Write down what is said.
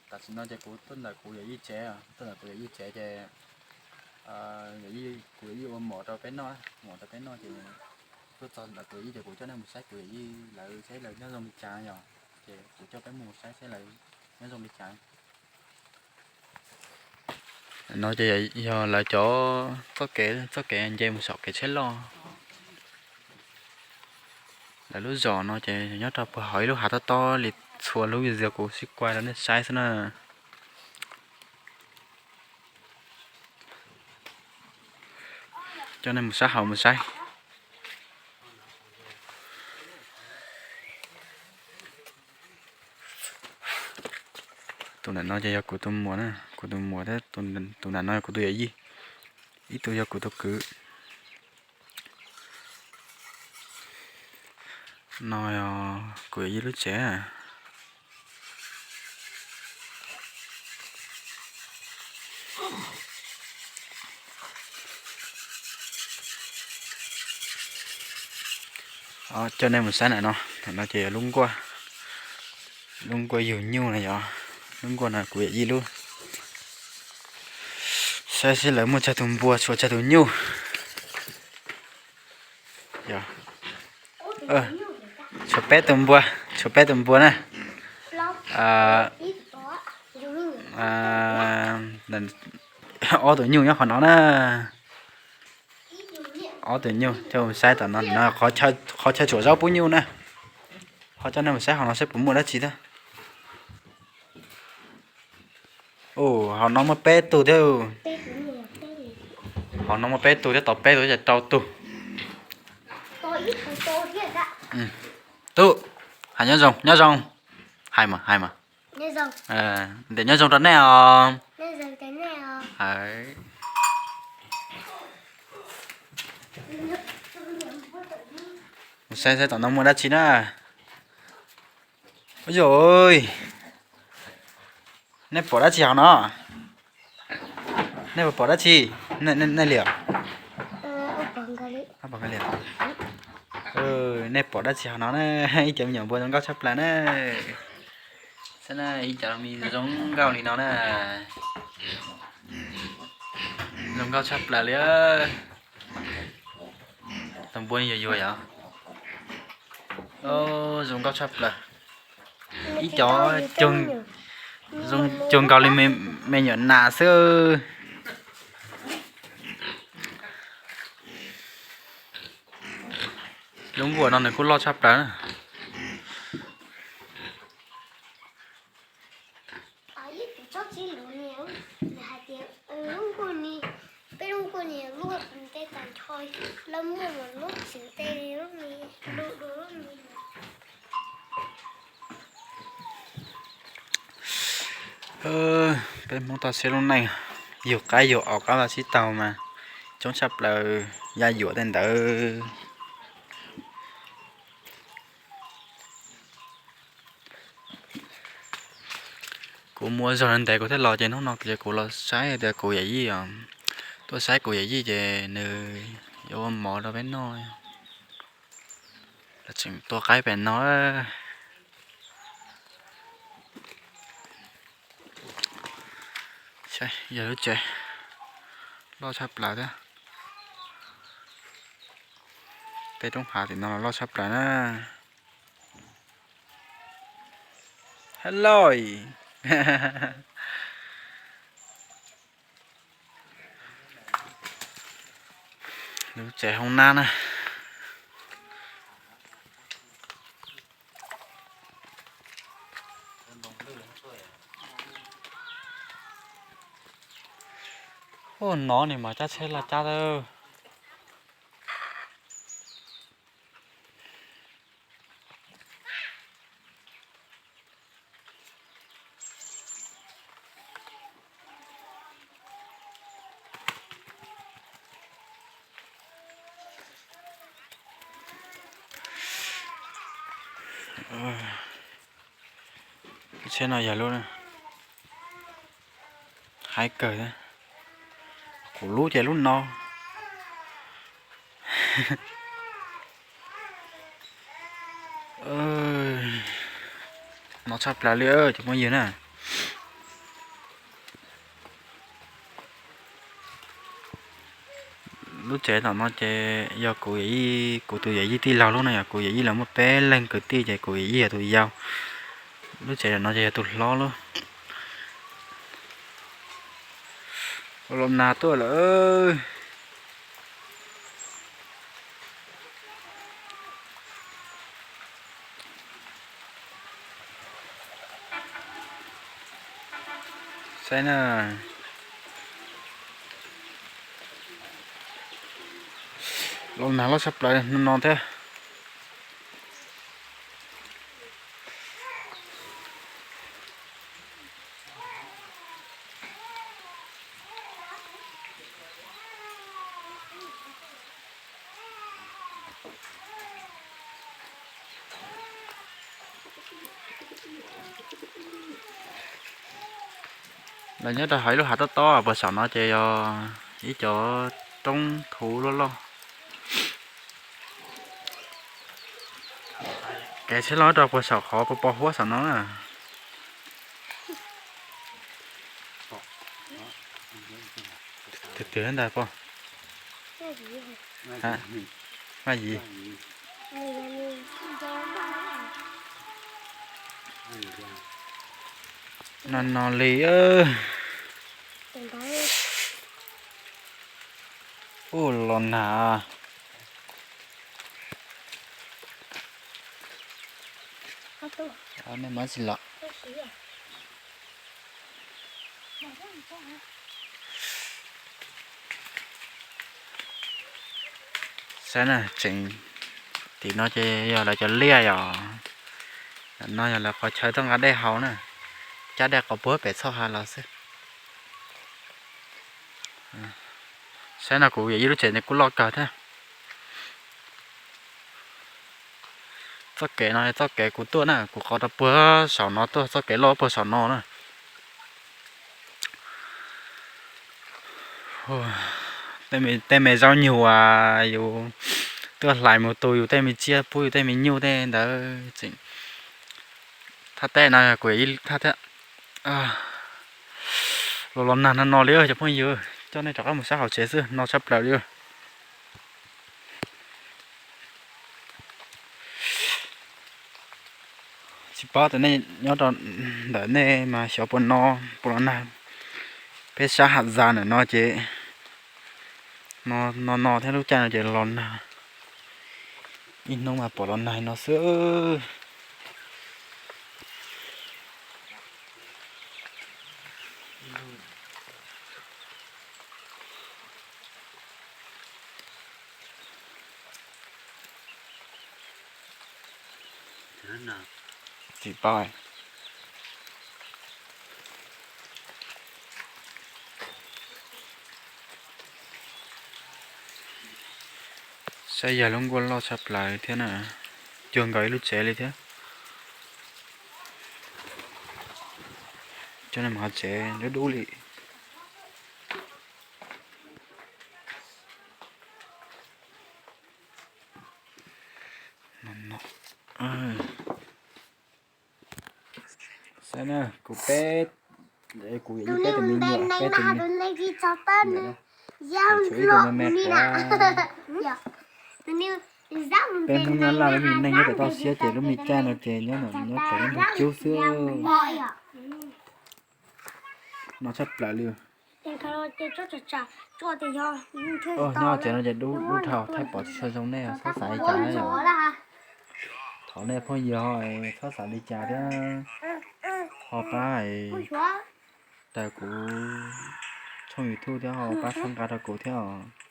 Tam sim no ces kuv tuaj ntawm kuv yawm yij tsev, tuaj ntawm kuv yawm yij tsev ces kuv yawm yij ua mov rau peb noj, mov rau peb noj ces tuaj txog ntawm kuv yawm yij ces kuv coj nej mus saib kuv yawm yij lawv seb lawv nyob zoo li cas yom, ces kuv coj peb mus saib seb lawv nyob zoo li cas. No ces yog lawv cov txoj kev, txoj kev nce mus saum kev tsheb loj. Lawv lub zos no ces nyob rau puag hauv ib lub hav tob tob li txhua lub, yog kuv sib kuaj rau nej saib xwb na. Coj nej mus sab hauv mus saib. Tus ntawm no ces yog kuv tus muam na, kuv tus muam thiab tus ntawm no yog kuv tus yawm yij, ib tug yog kuv tus kwv. No yog kuv yawm yij lub tsev. Coj nej mus saib ntawm no, ntawm no ces yog lub nkuaj, lub nkuaj yug nyuj na yog, lub nkuaj no kuv yawm yij lub. Saib seb lawv muaj tsawg tus npua, tshuav tsawg tus nyuj. Tshuav peb tus npua, tshuav peb tus npua na. Ob tus nyuj nyob qhov no na. Ob tus nyuj coj mus saib tom no, qhov chaw tsuam zaub pub nyuj na. Ho coj nej mus saib hauv no seb puas muaj dab tsi thiab. Hauv no muaj peb tug thiab. Hauv no muaj peb tug thiab, tau peb tug ces rau tug. Tub, hais nyob zoo, nyob zoo. Hais mas, hais mas. Ntiam nyob zoo rau nej os. Mus saib saib tom no muaj dab tsi na. Ua yog, nej pom dab tsi hauv no? Nej puas pom dab tsi? Nej li os. Nej pom dab tsi hauv no na? Ib cov me nyuam npua zoo nkauj tshaj plaws na. Saib na, ib cov me zoo nkauj li no na. Zoo nkauj tshaj plaws li. Tus npua yuag yuag yom. Zoo nkauj tshaj plaws. Ib cov cuag nkaus li me nyuam nas xwb. Lub nkuaj no nws kuj loj tshaj plaws na. Peb Hmoob toj siab lub neej, yug qaib yug os qab los sib tau mas coob tshaj plaws, yaj yuam tej ntawd. Kuv mus ua zog ntev kuv thiaj los ces hnub no ces kuv los saib tias kuv yawm yij os, tuaj saib kuv yawm yij ces nws yuav ua mov rau peb noj. Los tseem tua qaib pem no. Yog lub tsev loj tshaj plaws thiab. Tej roob hav tim no los loj tshaj plaws na. Hello. Lub tsev hoob nab na. Ua no ne mas cab tsheb laj cab tau. Tsheb no yog lub haib kawg, kuv lub ces lub no. No tshaj plaws li cov phooj ywg na. Lub tsev tom no ces yog kuv, kuv tus yawm yij tij laug lub no, yog kuv yawm yij lawv muaj peb leeg kwv tij ces kuv yawm yij yog tus yau. Lub tsev tom no ces yog tus hlob lub. Los nag tuaj lawm. Saib na, los nag loj tshaj plaws no thiab. Lawv nyob rau hauv ib lub hav tob tob puag saum no ces yog ib cov roob thuv loj loj. Kev tsheb loj rau puag saum qhov pos pos huab saum no na. Twg twg ntag pog? Maj Yim. No no li. Ub, los nag. Nej mam sim los. Saib na, tseem tim no ces yog lawv cov liaj yom. No yog lawv qhov chaw tuaj nqa dej haus na, cab dej qhov puag pem txhoj hav los xwb. Saib no, kuv yawm yij lub tsev ne kuj loj kawg thiab. Txoj kev no txoj kev kuv tuaj na, kuv qhov rau puag saum no tuaj, txoj kev loj puag saum no na. Tej me zaub nyuj uas yus tuaj hlais mus tu yus tej me tsiaj pub yus tej me nyuj tej ntawd tseem thaj teb no kuv thaj thiab. Los los nag no no li cov phooj ywg, coj nej rov qab mus saib hauv tsev xwb, no tshaj plaws li. Tsis paub tias nej nyob rau ntawm nej mas xyov puas no, puas los nag. Peb sab Ham Zas ntawm no ces no no thiab, lub caij no ces los nag, ib hnub mas pom los nag no xwb. Tsis paub. Saib yawg lub nkuaj loj tshaj plaws thiab na, cuag nkaus ib lub tsev li thiab. Coj nej mus hauv tsev dub dub li. Saib na, kuv peb, kuv yawm yij peb tus me nyuam, peb tus, tshuav ib tug me me quav. Peb Hmoob nyob laj lub me neej nyob pem toj siab ces lub me caij no ces nyob ntawm nyob pem lub nroog cub xwb. No tshaj plaws li. Nyob tsev no ces dub dub dhau, thaij pom tsis tshua zoo nej txhob xav li cas na yom. Thov nej phooj ywg ho txhob xav li cas thiab, ho pab raws kuv tshooj YouTube thiab ho pab txhawb nqa rau kuv thiab os.